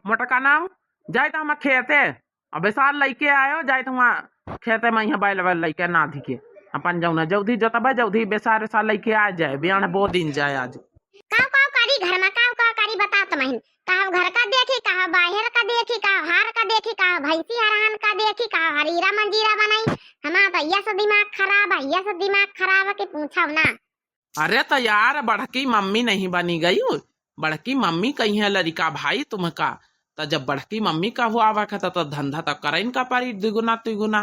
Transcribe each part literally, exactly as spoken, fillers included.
मोटका नाऊ, जाइत हम खेते, अब बेसार लइके आयो, जाइत हम खेते में यहाँ बैल वैल लइके नाधी के, अपन जौन है जौधी जोतबे, जौधी बेसार वेसार लइके आ जाए, बियान बो दिन जाए आज। काव काव करी घर में, काव काव करी बता त महिन, कहा घर का देखी, कहा बाहर का देखी, कहा हार का देखी, कहा भैंसी हरहान का देखी, कहा हरीरा मंजीरा बनाई। हमार तो यस दिमाग खराब है, यस दिमाग खराब है कि पूछो ना। अरे त यार, बड़की मम्मी नहीं बनी गई, बड़की मम्मी कही है लड़िका भाई तुमका, त जब बड़की मम्मी का हुआ आवा का त, त धंधा त करइन का परी दुगुना तिगुना।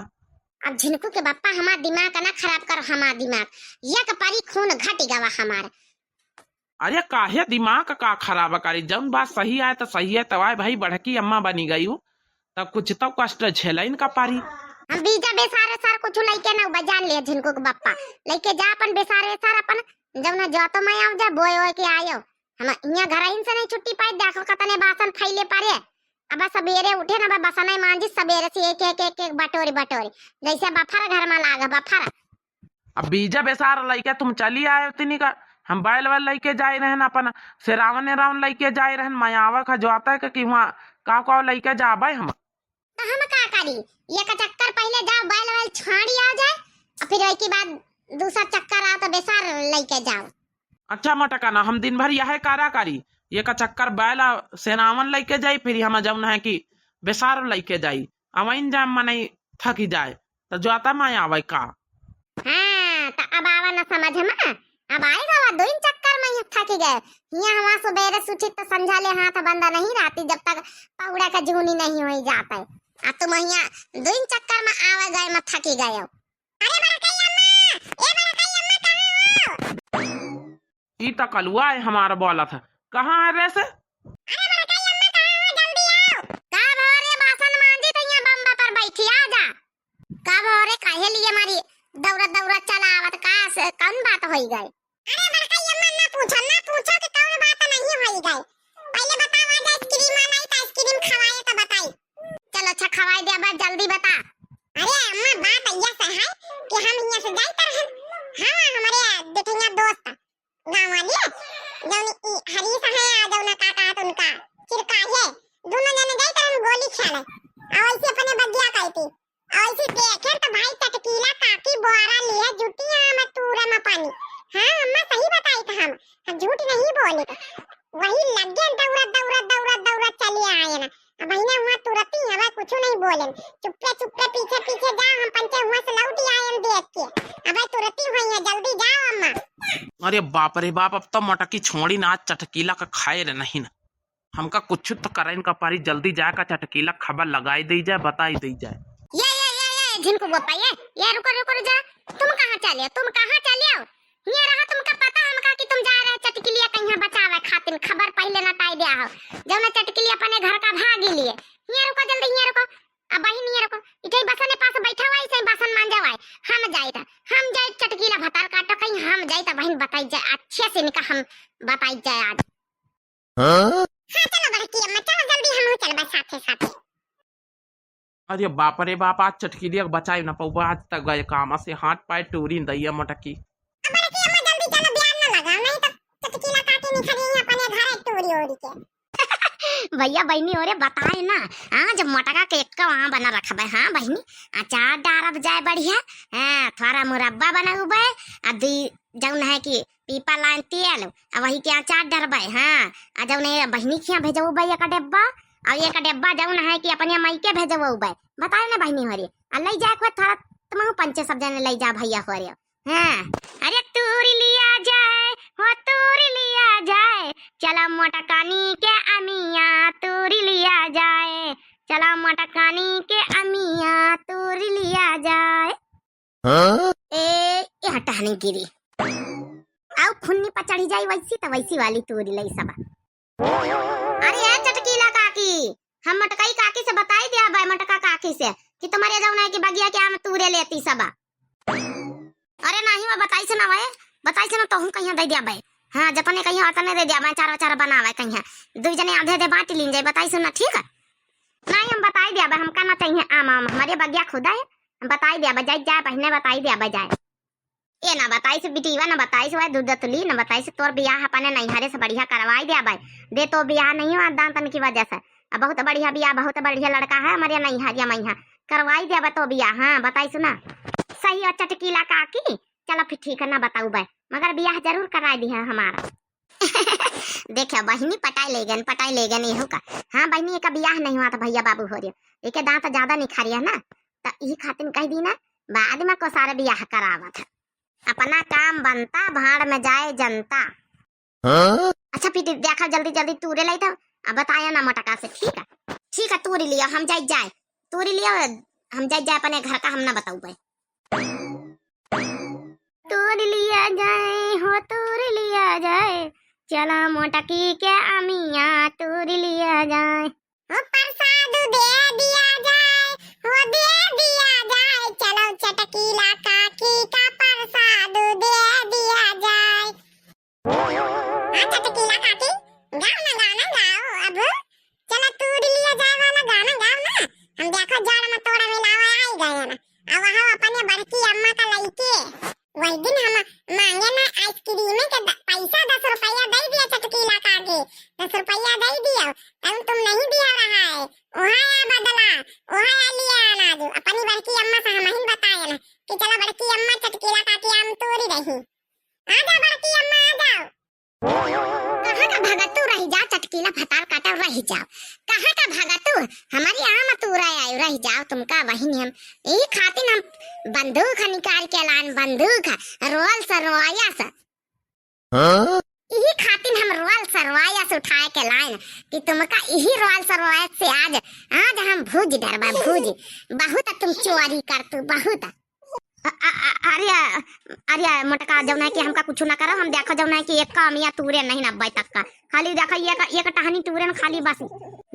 अब झिनकू के बप्पा हमार दिमाग ना खराब करो, हमार दिमाग, एक परी खून घट गवा हमार। अरे काहे दिमाग का खराब करी, जौन बात सही आए त सही है, तवाए भाई बड़की अम्मा बनी गई, तब कुछ तो कष्ट झेलइन का परी। हम बीजा बेसार वेसार कुछ लइके ना बजान ले झिनकू के बप्पा, लइके जा अपन बेसार वेसार अपन जौन है जोतो में आव जा, बोए ओए के आयो। हम इहाँ घरइन से नहीं छुट्टी पाई, देखो कतने बासन फैले परे। अब सबेरे उठे ना, अब बसनई मांजी सबेरे से एक एक एक एक बटोरी बटोरी, जैसे बफर घर में लाग बफर। अब बीजा बेसार लइके तुम चली आयो तिनी का, हम बैल वैल लइके जाए रहन, अपन सेरावन एरावन लइके जाए रहन, मैं आवा का जोता के कि हुआ काव काव लइके जाबे हम। तो हम का करी, एक चक्कर पहले जाओ बैल वैल छाड़ी आ जाए, और फिर ओके बाद दूसरा चक्कर आओ तो बेसार लइके जाओ। अच्छा मोटका ना, हम दिन भर यह कारा करी, एक चक्कर बैल आ सेनावन लइके जाई, फिर हम जौन है कि बेसार लइके जाई, अवइन जाम मनई थकी जाए, तो जोता माय आवे का। हाँ, तो अब आवा ना समझ में, अब आई गवा, दो ही चक्कर में ही थकी गए। हियाँ हमार सुबेरे सुचित तो संझा ले हाथ बंदा नहीं रहती, जब तक पहुड़ा का जूनी नहीं होई जात है। आ तुम हियाँ दो ही चक्कर में आवे गए में थकी गए हो। अरे बड़कई अम्मा, ए बड़कई अम्मा, कहाँ हो? ई त कलुआ है हमारा बोलत है। कहाँ है रे से? अरे बड़कई अम्मा, कहाँ हो? जल्दी आओ। का भो रे, बासन मांजी त यहाँ बम्बा पर बैठी, आ जा। का भो रे, काहे लिए मारी दौड़त दौड़त चला आवत, का से, कौन बात होई गई? अरे बड़कई अम्मा, ना पूछो, ना पूछो कि कौन बात नहीं होई गई। पहले बताओ, आज आइसक्रीम वाला आई तो आइसक्रीम खवाए तो बताई। चलो अच्छा, खवाई दे, अब जल्दी बता। अरे अम्मा, बात ऐसा है कि हम यहाँ से जाइत रहन, हाँ, हमारे देखेंगे दोस्त गाँव वाले, जौन ई हरीश है, जौन का कहत उनका चिरकाहे, दोनों जने जाइत रहन गोली खेले, और ऐसे अपने बगिया कहती, और ऐसे देखे तो भाई चटकीला काकी बोरा लिए जुटी आम तूरे में पानी। हाँ अम्मा, सही बताई तो हम, हम झूठ नहीं बोले। वही लग गए, दौड़त दौड़त दौड़त दौड़त चले आए ना। अब बहिने हुआ तुरंत ही हमें कुछ नहीं बोले, चुप्पे चुप्पे पीछे पीछे जा, हम पंचे हुआ से लौट आए देख के। अब तुरंत ही हुई है, जल्दी जाओ अम्मा। अरे बाप रे बाप, अब तो मोटकी छोड़ी ना, चटकीला का खाए रे नहीं ना। हमका कुछ तो करइन का परी, जल्दी जाए का चटकीला खबर लगाई दई जाए, बताई दई जाए। ये, ये, ये, ये, झिनकू बप्पा, ये, ये, रुको, रुको, रुको, जा। तुम कहाँ चले हो? तुम कहाँ चले हो? ये रहा तुमका पता हमका कि तुम जा रहे चटकिलिया कहीं बचावे खातिर, खबर पहले नटाई दिया हो। जौन चटकिलिया अपने घर का भागी लिए। ये रुको, जल्दी ये रुको। अब बहिन ये रुको। इधर बसन पास बैठा हुआ, इसे बसन मान जाओ आए। हम जाए था, हम जाए चटकीला भतार काटो कहीं, हम जाए था बहिन बताई जाए, अच्छे से इनका हम बताई जाए आज। हाँ? हाँ, चलो बड़की अम्मा, चलो जल्दी हमहू चलबे साथे साथे। अरे बाप रे बाप, आज चटकीलिया के बचाई ना पउबा, आज तक गए काम से हाथ पाए टूरी दैया मोटकी। अब बड़की अम्मा जल्दी चलो, बियान ना लगाओ, नहीं तो चटकीला काटी निकली अपने घरे टूरी ओरी के। भैया बहिनी ओरे बताए ना, आज मोटका के एक वहाँ बना रखबे, हाँ बहिनी, अचार डारब जाए बढ़िया, हाँ, थोड़ा मुरब्बा बनाउबे, आ दुई जौन है कि पीपा लाइन तेल, आ वही के अचार डरबै, हाँ, आ जौन है बहिनी खिया भेजउबै एक डेब्बा, और एक डेब्बा जौन है कि अपने माई के भेजउबै। बताओ ना बहिनी होरे, आ लई जाए के थोड़ा तुमहू पंचे सब जने लई जा भैया होरे। हाँ, अरे तूरी लिया जाए, हो तूरी लिया जाए, चला मोटकानी के अमिया तूरी लिया जाए, चला मोटकानी के अमिया तूरी लिया जाए। हाँ? ए, ए हटा नहीं गिरी। आउ खुन्नी पर चढ़ी जाई वैसी त वैसी वाली तूरी लई सबा। अरे ए चटकीला काकी, हम मोटकई काकी से बताई दिया बे, मोटका काकी से कि तुम्हारे जौन है कि बगिया के आम तूरे लेती सबा। अरे नहीं, वो बताई से ना बे, बताई से ना तोहू कहीं दे दिया बे। हाँ, जतने कहीं उतने दे दिया बे, चार चार बनावे कहीं, दुई जने आधे आधे बांट लीन जाए, बताई से ना, ठीक है? नहीं, हम बताई दिया बे, हमका ना चाहिए आम, आम हमारे बगिया खुदा है, हम बताई दिया बे, जाए जाए बहिने बताई दिया बे जाए। ए ना बताइस बिटिया, ना बताइस वह दूध दतुली, ना बताइस तोर बियाह अपने नैहरे से बढ़िया करवाई दिया भाई। दे तो बियाह नहीं हुआ दान तन की वजह से। अब बहुत बढ़िया बियाह, बहुत बढ़िया लड़का है हमरे नैहरिया मइहाँ, करवाई देबे तो बियाह। हाँ, बताई सुना। सही हो चटकीला काकी, चलो फिर ठीक है ना, बताउबे, मगर बियाह जरूर कराई दिहे हमार। देखा बहिनी, पटाई लेगेन, पटाई लेगेन एहू का। हाँ बहिनी, एका बियाह नहीं हुआ था भइया बाबू हो रहे, एके दाँत ज्यादा निखारिया ना, त इही खातिन कह दी ना, बाद में कोसारे बियाह करावत है। अपना काम बनता, भाड़ में जाए जनता। हाँ? अच्छा फिर देखा, जल्दी जल्दी तूरे लाई था, अब बताया ना मोटका से, ठीक है? ठीक है, तूरी लिया, हम जाई जाए, तूरी लिया, हम जाई जाए अपने घर का, हम ना बताउबे। तूरी लिया जाए हो, तूरी लिया जाए, चला मोटकी के अमिया तूरी लिया जाए। हो प्रसाद दे दिया जाए, हो दे दिया जाए, चलो चटकीला काकी का प्रसाद दे दिया जाए। हाँ चटकीला काकी, गाओ ना, गाओ ना, गाओ अब। चलो तूरी लिया जाए वाला गाना गाओ ना। हम देखो जाड़ में तोड़ा मिलावा आई गए ना। अब वहाँ अपने बड़की अम्मा का लइके वही दिन हम मांगे ना आइसक्रीम के द-, पैसा दस रुपया दे दिया चटकीला काकी, दस रुपया दे दिया, तब तुम नहीं दिया रहा है, वहाँ आ बदला, वहाँ आ लिया अनाज। अपनी बड़की अम्मा से हम ही बताए ना कि चलो बड़की अम्मा चटकीला काकी आम तोरी रही। आ जाओ बड़की अम्मा, आ जाओ। कहाँ का भगतू रह जा, चटकीला भतार काटा रह जाओ। कहाँ का भगतू, हमारी आम तूरा आयो रह जाओ तुमका वही हम। यही खातिर हम बंदूक निकाल के लान, बंदूक, रोल से रोया से। हाँ? यही खातिर हम रोल से रोया से उठाए के लाइन कि तुमका यही रोल से रोया से आज, आज हम भूज डरबा, भूज। बहुत तुम चोरी करतू, बहुत। अ-, अ-, अ-, अरे, अरे मोटका, जौन है कि हमका कुछ ना करो, हम देखो जौन है कि एक का अमिया तूरे नहीं ना अब्बे तक का, खाली देखो एक, एक टहनी तूरे न खाली बस।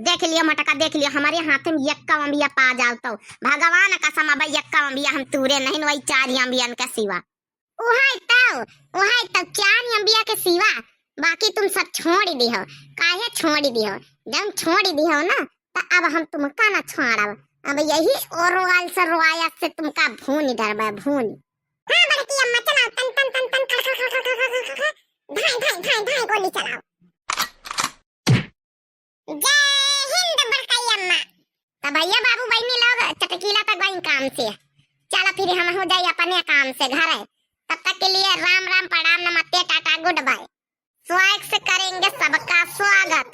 देख लिया मोटका, देख लिया, हमारे हाथ में एक का अमिया पा जाओ तो भगवान कसम, अब एक का अमिया हम तूरे नहीं, वही चार अमियन के सिवा। उहाई तो, उहाई तो चार अमिया के सिवा, बाकी तुम सब छोड़ दिहो। काहे छोड़ दिहो? जब छोड़ दिहो ना, त अब हम तुमका ना छोड़ब। अब यही और रोल से रोया से तुमका भून डरबा, भून। हाँ बड़की अम्मा, चलाओ तन तन तन तन, खड़ खड़ खड़, धाई धाई धाई धाई, गोली चलाओ। जय हिंद बड़काई अम्मा। त भइया बाबू बहिनी लोग चटकीला तक गई काम से, चला फिर हम हो जाई अपने काम से घरे। तब तक के लिए राम राम, प्रणाम, नमस्ते, टाटा, गुड बाय। स्वैग से करेंगे सबका स्वागत।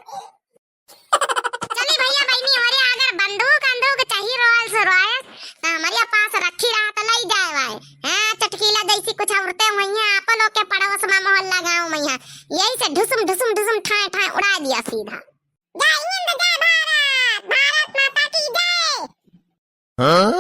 चली भइया बहिनी, हमारे अगर बंदूक अंदूक चाहिए रोल से रोल, त हमारे पास रखी रहा त लई जाए वाए। हाँ, चटकीला जैसी कुछ औरतें हुई हैं, आप लोग के पड़ोस में, मोहल्ला, गाँव में हैं, यही से ढुसुम ढुसुम ढुसुम ठाए ठाए उड़ा दिया सीधा। जय हिंद, जय भारत, भारत माता की जय। हाँ?